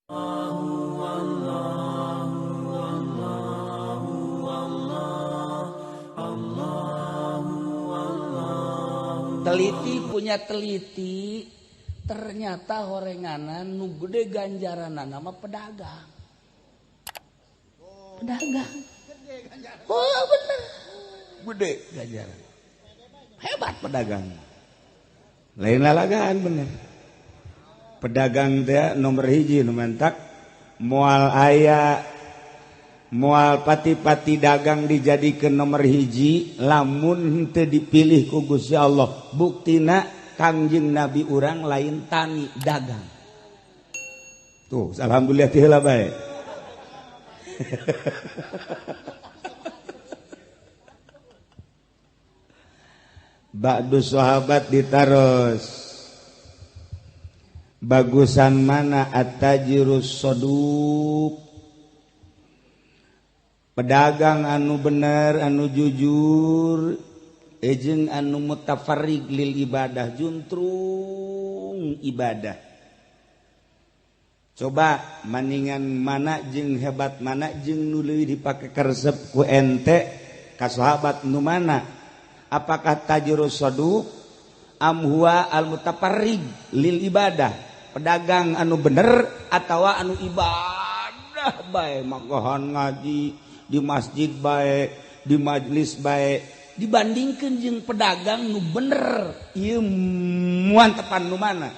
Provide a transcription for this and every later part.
Teliti punya teliti, ternyata horenganan nu gede ganjaranana mah pedagang. Pedagang. Oh bener. Gede ganjaran. Hebat pedagang. Lain lalagaan bener. Pedagang teh nomor hiji nu mantak moal aya moal pati-pati dagang dijadikeun nomor hiji lamun henteu dipilih ku Gusti Allah. Buktina Kangjeng Nabi urang lain tani dagang. Tuh, alhamdulillah ti heula bae. Ba'du sahabat ditaros, bagusan mana at-tajirus saduq, pedagang anu bener anu jujur jeung anu mutafarrig lil ibadah, juntrung ibadah. Coba maningan mana jeung hebat mana jeung nu leuwih dipake karesep ku ente ka sahabat nu mana? Apakah tajirus saduq am huwa al mutafarrig lil ibadah, pedagang anu bener atawa anu ibadah bae, makahan ngaji di masjid bae, di majlis bae, dibandingkeun jeung pedagang nu bener ieu muantepan nu mana?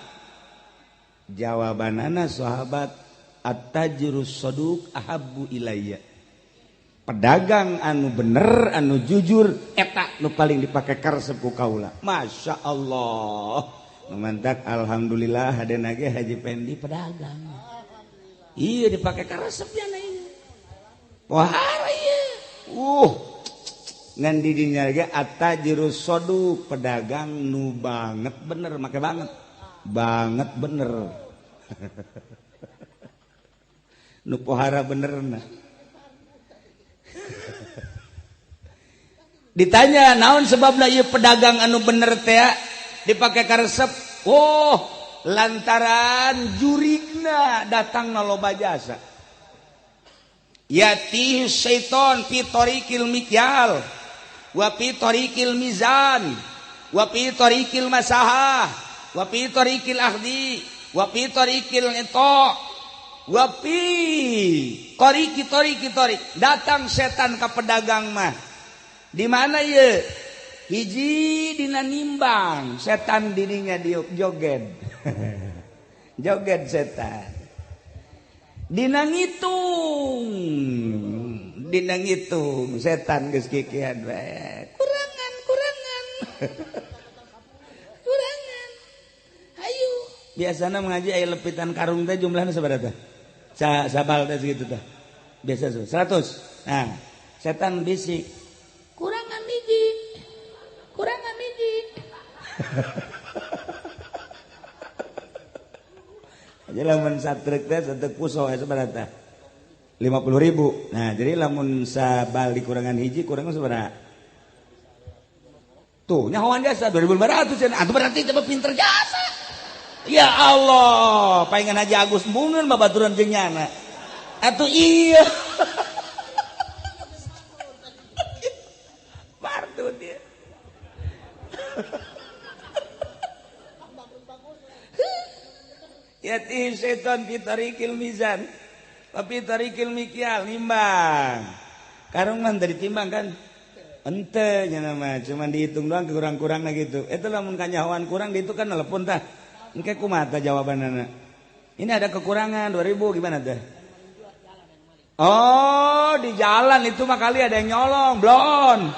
Jawabanana sahabat, at-tajirus saduq ahabbu ilayya, pedagang anu bener anu jujur eta nu paling dipake karesep ku kaula. Masya Allah, mantak alhamdulillah hadena ge Haji Pendi pedagang. Iya dipake karesep nya ieu. Pohara ieu. Ngan di dinya ge at-tajirus saduq, pedagang nu banget bener, make banget. Banget bener. Nu pohara benerna. Ditanya naon sebabna ieu pedagang anu bener teh dipake karesep? Oh, lantaran jurigna datangna loba jasa. Yatihi syaiton fi tariqil mikyal wa fi tariqil mizan wa fi tariqil masahah wa fi tariqil akhdi wa fi tariqil ita wa fi tariqi tariqi tariq. Datang setan ka pedagang mah. Di mana ye? Hiji dina nimbang, setan dirinya joget. Joget setan. Dina ngitung, dina ngitung setan geus kikian bae. Kurangan, kurangan. Kurangan. Hayu. Biasana mengaji aya lepitan karung teh jumlahna sabaraha teh? Sabal teh segitu teh. Biasa 100. Nah, setan bisik. Kurangan hiji. Kurangan hiji. Jadi lamun satrek teh satrek puso sabaraha teh? 50.000. Nah, jadi lamun sabal dikurangan hiji kurang sabaraha? Tuh, nyahoan jasa 2.500 cenah. Atuh berarti teh pinter jasa. Ya Allah, paingan Haji Agus embungeun babaturan jeung nyana. Atuh iya. Partu dia. Yati setan fi tariqil mizan wa fi tariqil mikyal, nimbang. Karung mah teu ditimbang kan? Ente nya mah cuman dihitung doang kurang-kurangna gitu. Eta lamun kanyahoan kurang dihitung kan telepon tah. Engke kumaha tah jawabanana? Ini ada kekurangan 2.000 gimana teh? Oh, di jalan itu mah kali ada yang nyolong, blon.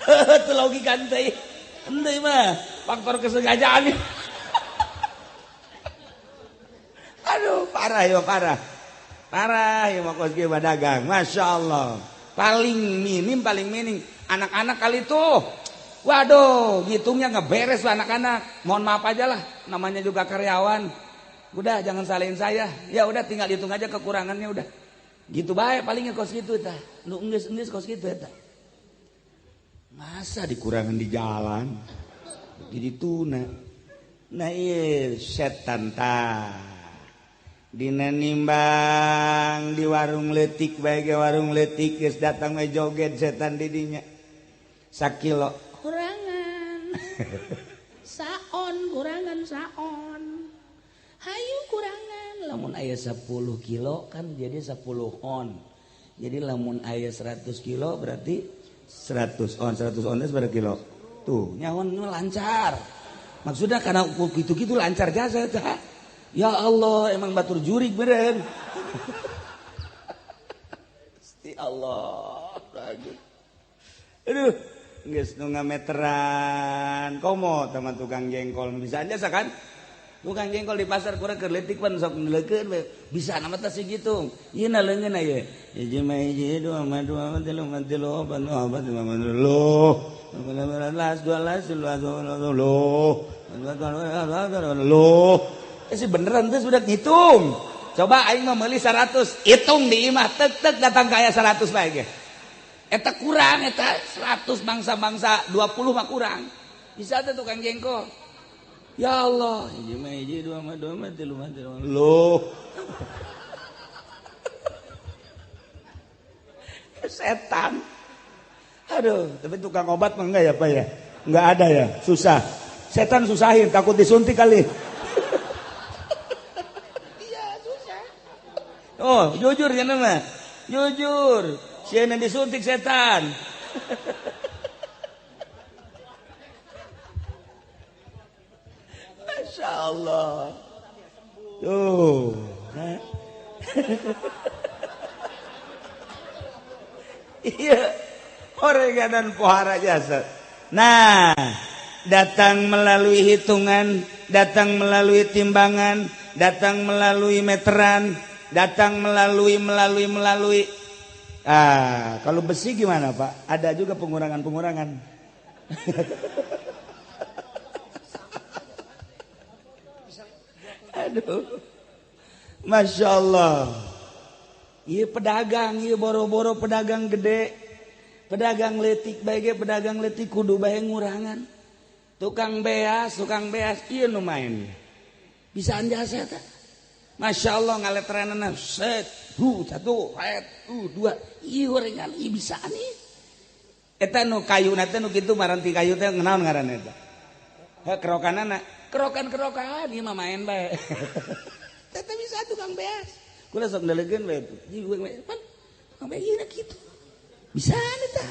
Itu logika ente. Ente mah faktor kesengajaan. Aduh, parah ya parah. Parah ya mah kos ge dagang. Masya Allah. Paling minim anak-anak kali tuh. Waduh, ngitungnya nggak beres lah anak-anak. Mohon maaf aja lah, namanya juga karyawan. Udah jangan salahin saya. Ya udah tinggal hitung aja kekurangannya udah. Gitu bae palingnya kos gitu tah. Nu enggeus-enggeus kos gitu eta. Masa dikurangan di jalan? Jadi tuna. Nah ieu setan tah dina nimbang di warung leutik bae ge warung leutik geus datang we joget setan di dinya sakilo kurangan saon kurangan saon hayu kurangan lamun aya 10 kilo kan jadi 10 on jadi lamun aya 100 kilo berarti 100 on 100 on itu berapa kilo tuh nyawan lancar maksudnya karena gitu-gitu lancar jasa tah. Ya Allah emang batur jurik beren. Gusti Allah aduh geus nu ngameteran komo teman tukang jengkol bisa aja kan tukang jengkol di pasar kurang keur leutik pan sok neulekeun we bisa nama teh segitu ieu na leungeun aya hiji mah hiji dua mah dua tilu mah tilu opat mah opat lima mah lima belas dua belas loh loh sih beneran tuh sudah ngitung coba aing mah meuli 100 hitung di imah tek tek datang kaya 100 bae ge eta kurang eta 100 bangsa-bangsa 20 mah kurang bisa teh tukang jengkol ya Allah hiji mah hiji dua mah dua mah tilu mah tilu loh setan aduh tapi tukang obat mah enggak ya Pak ya enggak ada ya susah setan susahin takut disuntik kali. Iya susah. Oh jujur ya nama jujur siapa yang disuntik setan. Masya Allah tuh. Iya orega dan pohara jasa. Nah datang melalui hitungan, datang melalui timbangan, datang melalui meteran, datang melalui. Ah, kalau besi gimana Pak? Ada juga pengurangan-pengurangan. Aduh, Masya Allah. Iya pedagang, iya boro-boro pedagang gede, pedagang letik bae pedagang letik kudu bae ngurangan. Tukang beas ieu nu main. Bisa jasa eta. Masya Allah ngaletranana set, hu satu, ret, dua, ieu horengan ieu bisaan ieu. Eta nu kayuna teh nu kitu maranti kayu teh naon ngaranna eta? Heh kerokanana, kerokan-kerokan ieu mah main bae. Eta bisa tukang beas. Kula sok ndelegeun bae itu. Pan tukang beas ieu kitu. Bisaan eta.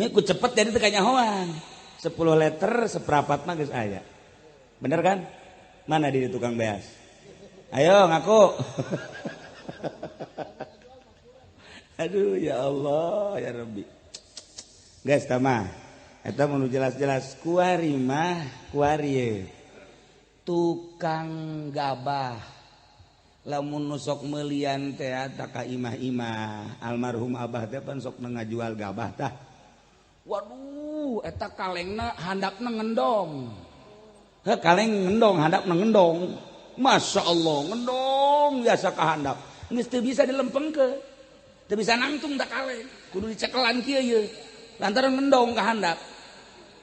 Nya ku cepet jadi teu kanyahoan. 10 liter seperapat mah geus aya. Bener kan? Mana di tukang beas? Ayo ngaku. Aduh ya Allah ya Rabbi. Geus tah mah. Eta mun jelas-jelas kuari mah kuari tukang gabah. Lamun nu sok meulian teh ta ka imah-imah almarhum abah teh pan sok ngajual gabah tah. Waduh, eta kalengna handapna ngendong. Heh kaleng ngendong, handapna ngendong. Masya Allah, ngendong biasa ka handap. Geus teu bisa dilempengkeun. Teu bisa nangtung tak kaleng. Kudu dicekelan kieu ye. Lantaran ngendong ka handap.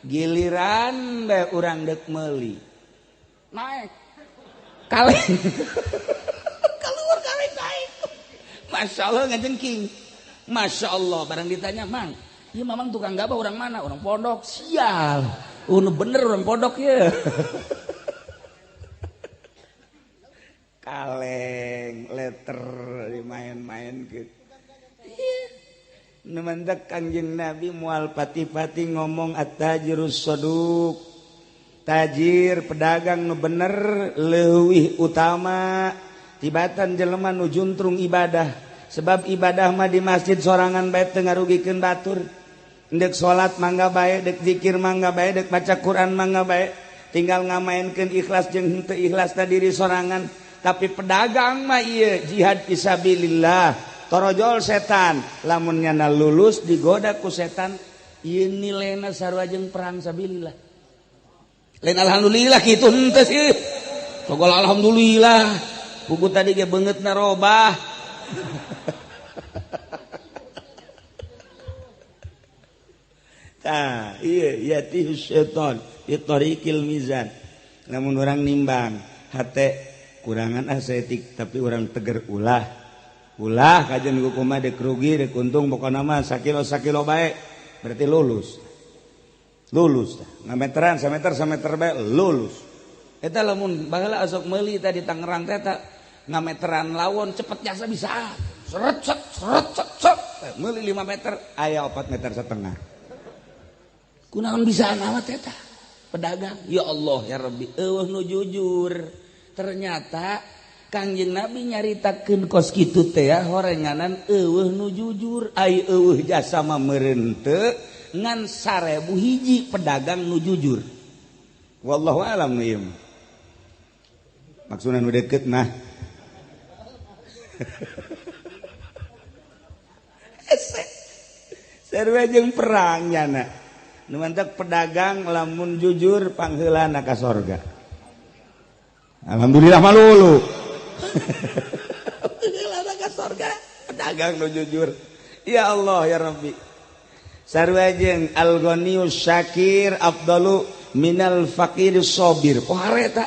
Giliran bae urang deuk meuli. Naik. Kaleng. Keluar kaleng naik. Masya Allah ngajengking. Masya Allah, barang ditanya, "Mang, iya mamang tukang gabah orang mana? Orang pondok." Sial. Nu bener orang pondok ya. Kaleng, letter dimain-main gitu. Iya. Nu mantak Kangjeng Nabi moal pati-pati ngomong at-tajirus saduq. Tajir pedagang nu bener leuwih utama tibatan jelema nu juntrung ibadah. Sebab ibadah mah di masjid sorangan bae teu ngarugikeun batur. Dek salat mangga bae, dek zikir mangga bae, dek baca Quran mangga bae, tinggal ngamaenkeun ikhlas jeung henteu ikhlas ta diri sorangan. Tapi pedagang mah ieu jihad fisabilillah, torojol setan, lamun nyana lulus digoda ku setan, ieu nilaina sarua jeung perang sabilillah. Lain alhamdulillah kitu henteu sih. Togol alhamdulillah, buku tadi ge beungeutna robah. Tah, iya yatihus syaitan fi tariqil mizan. Lamun urang nimbang hate kurangan ah saeutik tapi urang teger ulah. Ulah kajian kumaha dek rugi dek untung pokona mah sakilo sakilo bae berarti lulus. Lulus ngameteran sameter sameter bae lulus. Eta lamun baheula asok meuli tadi Tangerang teh eta ngameteran lawon cepet jasa bisa. Seret set seret set set meuli 5 meter aya 4,5 meter. Kunaon bisa amat eta pedagang. Ya Allah ya Rabbi, eueuh nu jujur. Ternyata Kangjeng Nabi nyaritakeun kos kitu teh ya horenganan eueuh nu jujur, ai eueuh jasa mah meureun teu ngan 1000 hiji pedagang nu jujur. Wallahu alam nu ieu. Maksudna nu deket mah. Sarua jeung perang nyana. Nu mantak pedagang lamun jujur pangheulana ka sorga. Alhamdulillah malulu. Pangheulana ka sorga pedagang nu jujur. Ya Allah ya Rabbi. Sarua jeung al-ghaniyus syakir afdalu minal faqiris sabir. Pohara eta.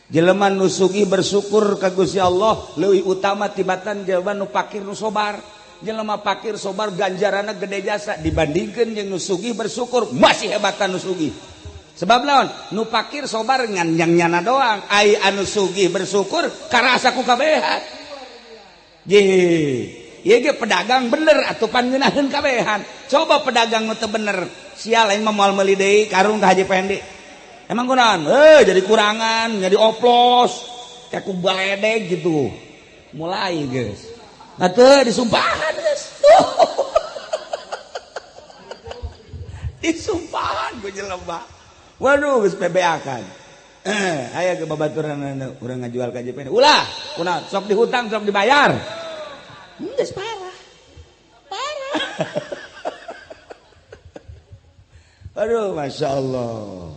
Jelema nu sugih bersyukur ka Gusti Allah leuwih utama tibatan jelema nu fakir nu sobar. Jelema fakir sobar ganjaranna gede jasa dibandingkeun jeung nu sugih bersyukur masih hebatan nu sugih. Sebab laon? Nu fakir sobar ngan yang nyana doang, ai anu sugih bersyukur karasa ku kabehan. Ye, ieu ge pedagang bener atuh pan ngeunaheun kabehan. Coba pedagang nu teu bener, sial aing mah moal meuli deui karung ka Haji Pendi. Emang kunaon? Jadi kurangan, jadi oplos, kayak ku baledeg gitu. Mulai guys. Atuh disumpahan guys. Disumpahan ku jelema. Waduh geus PBA kan. Aya ke babaturan urang ngajual ka JPN. Ulah, kunaon? Sok dihutang, sok dibayar. Geus parah. Parah. Aduh, Masya Allah.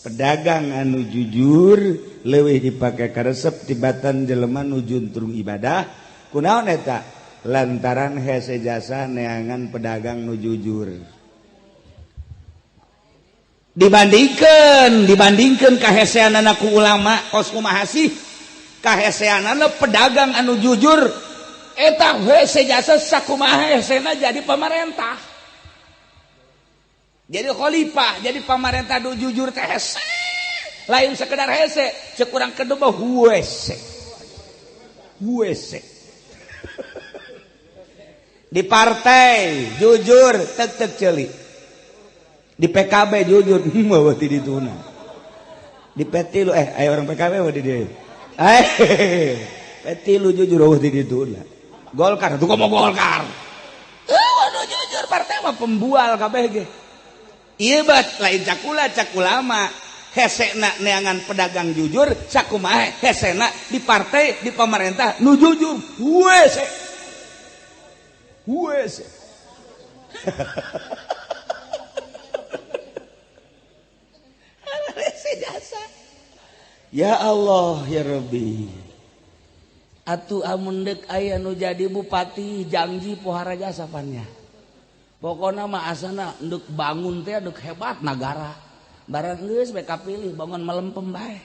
Pedagang anu jujur leuwih dipake karesep tibatan jelema nu juntrung ibadah. Kunaon eta? Lantaran hese jasa neangan pedagang nu jujur. Dibandingkeun kaheseanana ku ulama kos kumaha sih? Kaheseanana pedagang anu jujur eta hese jasa sakumaha hesena jadi pamarentah. Jadi khalifah, jadi pamarentah nu jujur teh hese. Lain sekedar hese, cek urang kedua huese. Huese. Di partai jujur tek-tek ceuli. Di PKB jujur mah ti dituna. Di P3 aya orang PKB mah di dieu. P3 jujur eueuh ti dituna. Golkar tuh komo Golkar. Eueuh nu jujur partai mah pembual kabeh ge. Ieu bat lain cakula cakulama hesena neangan pedagang jujur sakumaha hesena di partai di pemerintah nu jujur huese. Huese. Jasa. Ya Allah ya Rabbi. Atuh amun deuk aya nu jadi bupati janji pohara jasa pannya. Pokona mah asana ndek bangun teh ndek hebat nagara. Barang geus bae kapilih bangun melempem bae.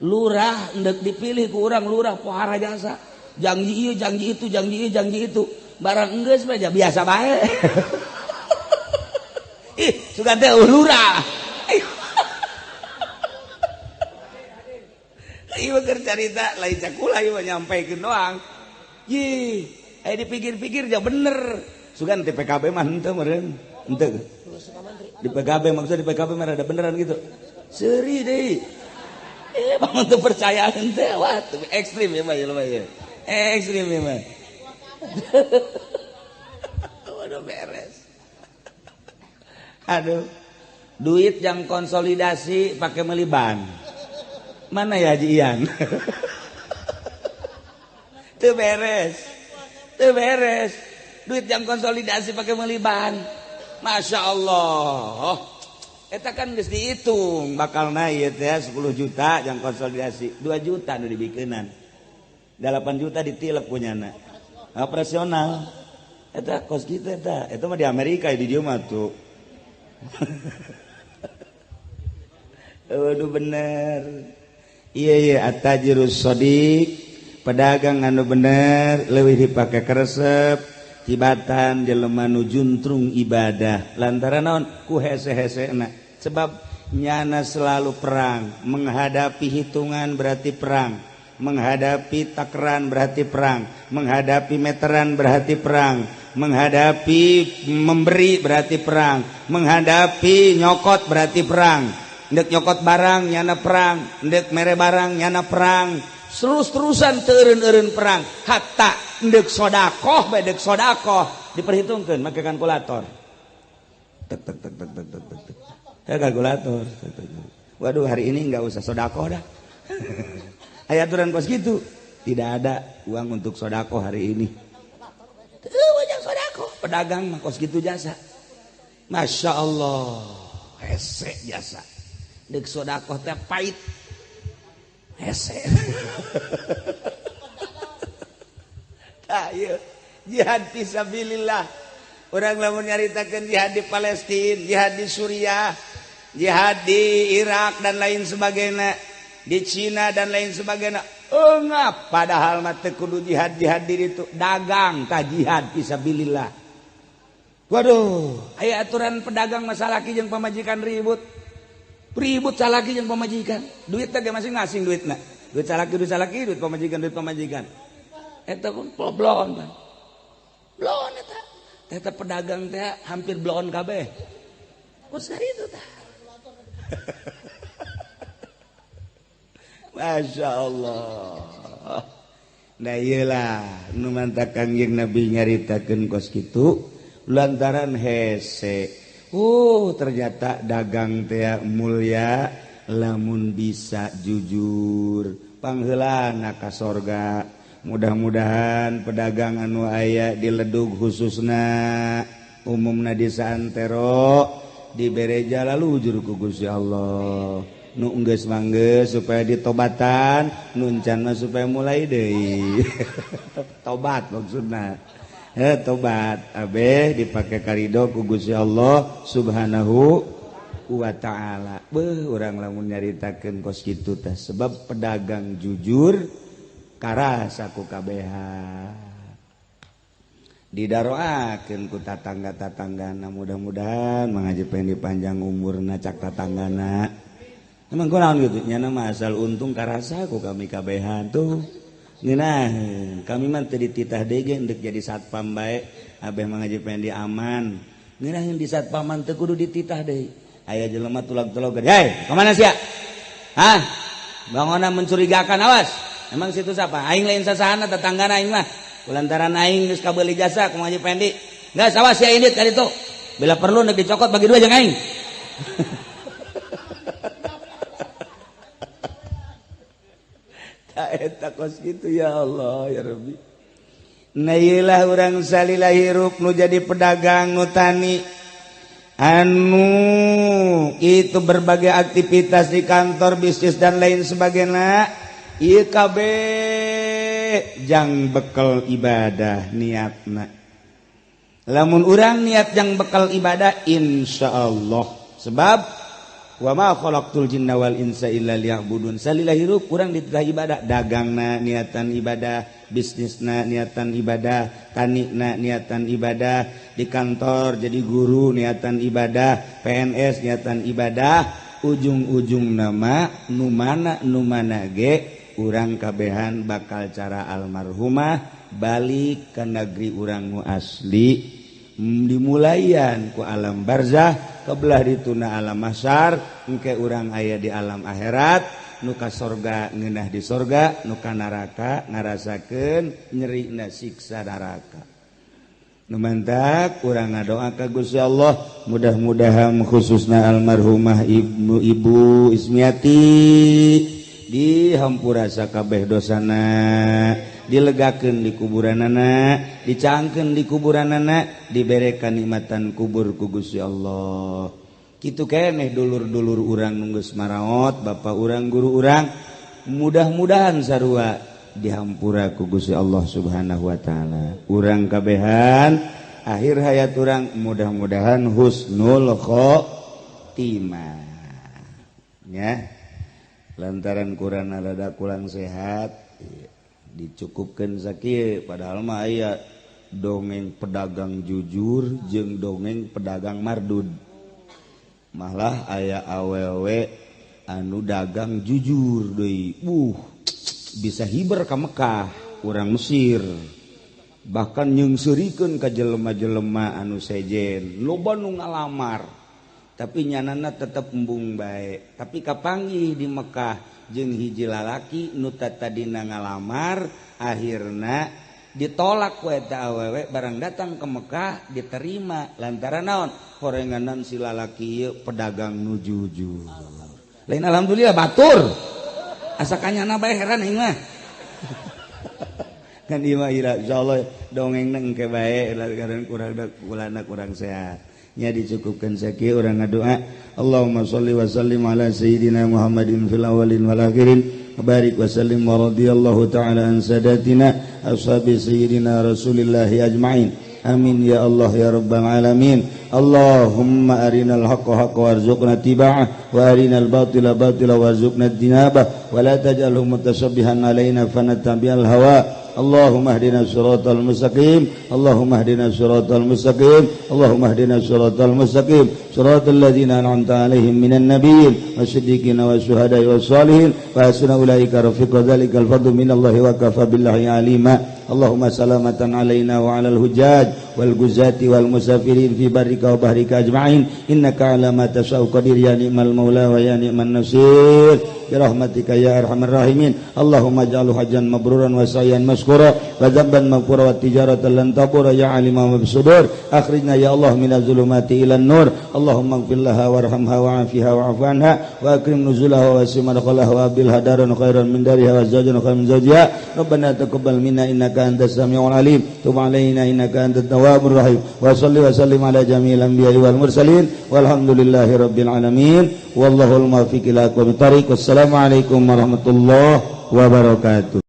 Lurah ndek dipilih ku urang lurah pohara jasa. Janji ieu janji itu janji ieu janji itu. Barang geus bae biasa bae. Ih, sugan teh lurah. Ieu keur carita lain cakula ieu nyampaikeun doang. Yih, aya dipikir-pikir ja bener. Sugan di PKB mah henteu meureun. Henteu. Di PKB maksudnya di PKB mah rada beneran gitu. Seuri deui. Bangun teu percaya henteu wah ekstrim ya mah jelema ieu. Ekstrim ya mah. Waduh beres. Aduh. Duit yang konsolidasi pakai meuli ban. Mana ya Haji Ian? Teu beres. Teu beres. Duit yang konsolidasi pakai meuli ban. Masya Allah. Eta kan geus dihitung bakal naik ya 10 juta yang konsolidasi, 2 juta nu dibikeunan. 8 juta ditilep punyana. Operasional. Eta kos kitu eta. Eta mah di Amerika di dieu mah tuh. Waduh bener. Iya iya at-tajirus shadiq, pedagang anu bener leuwih dipake karesep tibatan jelema nu juntrung ibadah lantaran naon ku hese-hesena sebab nyana selalu perang, menghadapi hitungan berarti perang, menghadapi takaran berarti perang, menghadapi meteran berarti perang, menghadapi memberi berarti perang, menghadapi nyokot berarti perang, ndek nyokot barang nyana perang, ndek mere barang nyana perang, terus-terusan teureun-eureun perang, hatta ndek sodakoh bae ndek sodakoh diperhitungkeun make kalkulator. Tek tek tek tek tek tek tek. Ya kalkulator. Waduh hari ini enggak usah sodakoh dah. Aya aturan kos gitu. Tidak ada uang untuk sodakoh hari ini. Wajah sodakoh. Pedagang mah kos gitu jasa. Masya Allah. Hese jasa. Dek sodakoh teh pahit. Hese. Tah ieu jihad fisabilillah. Urang lamun nyaritakeun jihad di Palestina, jihad di Suriah, jihad di Irak dan lain sebagainya, di Cina dan lain sebagainya. Engap padahal mah teu kudu jihad-jihad di ditu, dagang tah jihad fisabilillah. Waduh, aya aturan pedagang masalaki jeung pamajikan ribut. Ribut salaki jeung pamajikan. Duit teh masing-masing duitna. Duit salaki duit pamajikan duit pamajikan. Eta pun bloon pan. Bloon eta. Eta pedagang teh hampir bloon kabeh. Kos itu tah. Masya Allah. Nah iyalah nu mantak Kangjeng Nabi nyaritakeun kos kitu lantaran hese. Ternyata dagang teh mulia lamun bisa jujur. Pangheulana ka sorga. Mudah-mudahan pedagang anu aya di Ledug khususna umumna di saantero dibere jalan jujur ku Gusti Allah. Nu enggeus manggeus supaya ditobatan, nu encan mah supaya mulai deui. Tobat maksudna. Tobat abeh dipake karido ku Gusti Allah Subhanahu wa ta'ala. Beuh urang lamun nyaritakeun kos kitu teh sebab pedagang jujur karasa ku kabehan. Didaroakeun ku tatangga-tatanggana, mudah-mudahan Mang Haji Pendi panjang umurna cak tatanggana. Emang kunaon gitu nyana mah asal untung karasa ku kami kabehan tuh. Ngeunah kami mah teu dititah deui ge endek jadi satpam bae abeh Mang Haji Pendi aman. Ngeunah di satpaman teu kudu dititah deui. Aya jelema tulag-tulog, "Hei, ka mana sia?" "Hah? Bangona mencurigakan awas." "Emang situ siapa?" "Aing lain sasahana tetanggana aing mah. Kulantaran aing geus kabeuli jasa ku Mang Haji Pendi." "Geus awas sia indit ka ditu. Bila perlu nek dicokot bagi dua jeung aing." Eta kos gitu ya Allah ya Rabbi. Nah ieulah urang salila hirup nu jadi pedagang nu tani anu itu berbagai aktivitas di kantor bisnis dan lain sebagainya. Ieu kabeh jang bekal ibadah niatna. Lamun urang niat jang bekal ibadah insyaallah. Sebab wa ma khalaqtul jinna wal insa illa liya'budun. Salila hirup kurang dititah ibadah, dagangna niatan ibadah, bisnisna niatan ibadah, tanina niatan ibadah, di kantor jadi guru niatan ibadah, PNS niatan ibadah, ujung-ujung nama nu mana ge urang kabehan bakal cara almarhumah balik ke negeri urang nu asli. Dimulayan ku alam barzah kebelah dituna alam mahsyar engke urang aya di alam akhirat nu ka sorga ngeunah di sorga nu ka neraka ngarasakeun nyerina siksa neraka. Nu mantak urang ngadoa ka Gusti Allah mudah-mudahan khususna almarhumah Ibu Ismiati dihampura sakabeh dosana, dilegakeun di kuburanana, dicangkeun di kuburanana, dibere kanikmatan kubur ku Gusti Allah. Kitu keneh dulur-dulur urang nu geus maraot, bapa urang, guru urang, mudah-mudahan sarua dihampura ku Gusti Allah Subhanahu wa taala. Urang kabehan akhir hayat urang mudah-mudahan husnul khotimah. Ya lantaran kurang rada kurang sehat dicukupkan sakieu, padahal mah aya dongeng pedagang jujur jeung dongeng pedagang mardud. Malah aya awewe anu dagang jujur deui, bisa hiber ka Mekah urang Mesir, bahkan nyeungseurikeun ka jelema-jelema anu sejen, loba nu ngalamar tapi nyanana tetep embung bae. Tapi kapanggih di Mekah jeung hiji lalaki nu tadina ngalamar, akhirna ditolak ku eta awewe, barang datang ke Mekah diterima lantaran naon? Horenganan si lalaki ieu pedagang nu jujur. Lain alhamdulillah batur. Asa kanyana bae heran aing mah. Kan ieu mah insyaallah dongengna engke bae lantaran kurang kurang sehat. Nya dicukupkan sakieu urang ngadoa. Allahumma sholli wa sallim ala sayyidina Muhammadin fil awwalin wal akhirin. Barik wa sallim wa radhiyallahu ta'ala an sadatina ashabi sayyidina Rasulillahi ajma'in. Amin ya Allah ya rabbal alamin. Allahumma arinal haqqa haqqa warzuqna tiba'ah wa arinal batila batila warzuqna ijtinabah wa la taj'alhu mutashabbihan alaina fanattabi'al hawa. Allahumma hdina siratal mustaqim. Allahumma hdina siratal mustaqim. Allahumma hdina siratal mustaqim. Siratal ladzina an'amta 'alaihim minan nabiyyin wasiddiqin wasyuhada'i wassalihin wa hasuna ulaika rafiqa. Dzalikal fadlu minallahi wa kafa billahi alima. Allahumma salamatan 'alaina wa 'alal hujjaj wal guzati wal musafirin fi barrika wa bahrika ajma'in. Innaka 'ala ma tasha'u qadir ya ni'mal maula wa ya ni'man nasir. Birahmatika ya arhamar rahimin. Allahumma ij'alhu hajjan mabruran wa sa'yan mashkura wa dzamban maghfura wa tijaratan lan tabura ya alima mabsudur. Akhrijna ya Allah minaz zulumati ilan nur. Allahumma ighfir laha warhamha wa'afiha wa'fu anha wa akrim nuzulaha wa wasi' madkhalaha wa abdilha daran khairan min dariha wa zawjan khairan min zawjiha. Rabbana taqabbal minna innaka antas samiul alim, tub alaina innaka antat tawwabur rahim. Wa salli wa sallim ala jami'il anbiya'i wal mursalin walhamdulillahi rabbil alamin. Wallahul muwaffiq ila aqwamit thariq. Wassalamualaikum warahmatullahi wabarakatuh.